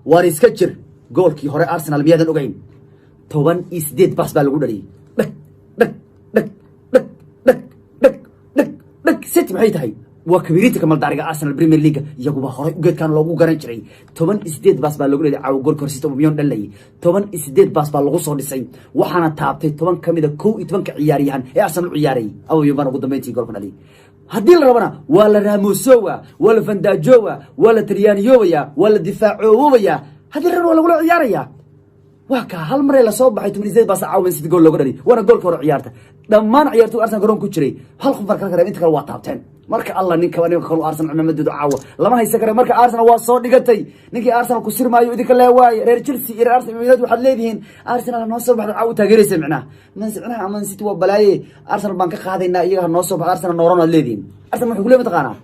Waar iska jir, goolkii hore Arsenal miyaadan ogeyn? 18 baas baa lagu dhaliyay. Dhag dhag dhag dhag dhag dhag dhag dhag. City maxay tahay? Waa kabiiriinta kamaldaariga Arsenal Premier League, iyaguba horay geedkan loogu garan jiray. 18 baas baa lagu dhaliyay caawa. Goolka hore City Aubameyang dhalayay, 18 baas baa lagu soo dhisay, waxaana taabtay 10 ka mid a 11-ka ciyaaryahan ee Arsenal u ciyaarayay. Aubameyang baan ugu dambeyntii goolka dhaliyay. Haddii la rabana waa la Ramosowa, waa la Fandajowa, waa la Talyaaniyoobaya, waa la difaacoobaya. Haddii la rabo waa lagula ciyaaraya. Waa kaa hal maree lasoo baxay, 18 baas caawa City gool looga dhaliy, waana goolka hore ciyaarta. Dhammaan ciyaartoy Arsenal garoon ku jiray hal qof baa kala kareeb, inta kale waa taabteen. Marka Allah, ninka kale Arsenal cimaamaddooda caawa lama haysan kare. Marka Arsenal waa soo dhigatay. Ninkii Arsenal ku sirmaayo idinka lee waaye. Reer Chelsea iyo reer Arsenal United waxaad leedihiin Arsenal noo soo baxda caawa, taageeraysa micnaha micnaha Man City waa balaaye, Arsenal baan ka qaadaynaa, iyaga noo soo baxda, Arsenal nooran aad leedihiin. Arsenal waxay ku leeyihin mataqaanaa?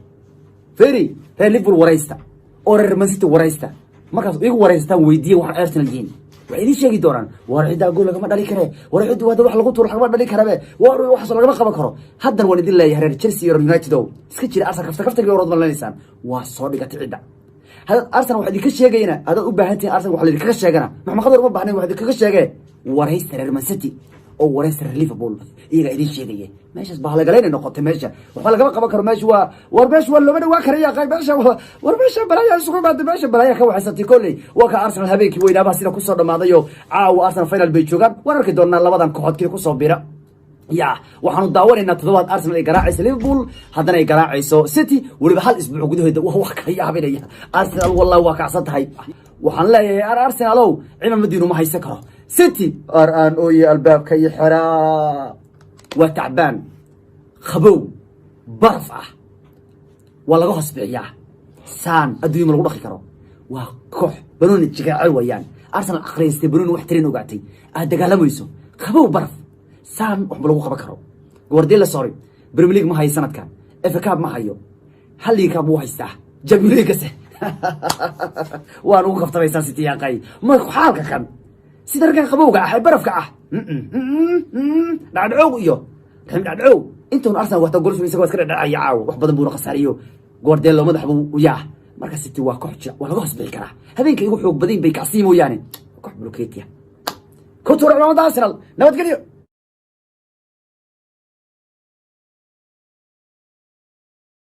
Ferry reer Liverpool waraysta oo reer Man City waraysta. Markaas iyagu waraysataan, weydiiya waxaan Arsenal yihiin, waxay idiin sheegi doonaan. War ciddaa gool lagama dhali kare, war ciddu hadda wax lagu tuuro lagama dhali karabe, war waxaas lagama qaban karo. Haddan waan idin leeyahay, reer Chelsea iyo reer United o iska jira Arsenal. Kafta kaftaga orod malanaysaan, waa soo dhigatay cidda. Haddaad Arsenal wax idinka sheegayna, haddaad u baahan tihiin Arsenal wax laidinkaga sheegana, Maxamed Khadar uma baahnayn wax idinkaga sheegee. Waraysta reer Man City oo waraysta reer Liverpool, iyagaa idin sheegaya. Meeshaas bahalagalaynay noqotay. Meesha waxba lagama qaban karo. Meesha waa, war meesha waa looma dhawaan karaya. Qay meesha, war meesha balaya isugu imaatay, meesha balaya ka waxaysatay. Kolley waa ka Arsenal habeenkii weynaabaha sida kusoo dhamaadayo. Caawa Arsenal final bay joogaan. Waan arki doonaa labadan kooxood kii kusoo bira. Ya, waxaanu daawanaynaa toddobaad Arsenal ay garaacayso Liverpool, haddana ay garaacayso City, weliba hal isbuuc gudaheeda. Waa wax ka yaabinaya. Arsenal wallahi waa kacsan tahay. Waxaan leeyahay, ar Arsenal ow, cimaamadiinu ma haysan karo City. Ar aan ooye, albaabka iyo xiraa. Waa tacbaan, qabow, baraf ah, waa laga hoos bixiyaa. Saan adduunya ma lagu dhaqi karo. Waa koox banooni jigaace wayaan. Arsenal akhriystay banooni, wax tirin ogaatay. Aad dagaalamayso, qabow, baraf, saan waxba lagu qaban karo. Guardiola, sorry, Premier League ma hayo sanadkan, FA Cup ma hayo, hal League Cup wuu haystaa, Champions League kase waan ugu kaftamaysaa. City yaaqay ma xaalka kan sida raggan qabowga ah ee barafka ah, dhacdhacow iyo raxim dhacdhacow intuun Arsenal wata gool isagoo iska dhacdhacaya caawa. Wax badan buuna khasaariyo Guardiola, madax buu yaa. Marka City waa koox jira, waa laga hoos bixi karaa. Habeenka igu xoog badan bay kacsiin mooyaane, koox bulukeetiya ku tuura cimaamada Arsenal. Nabadgelyo.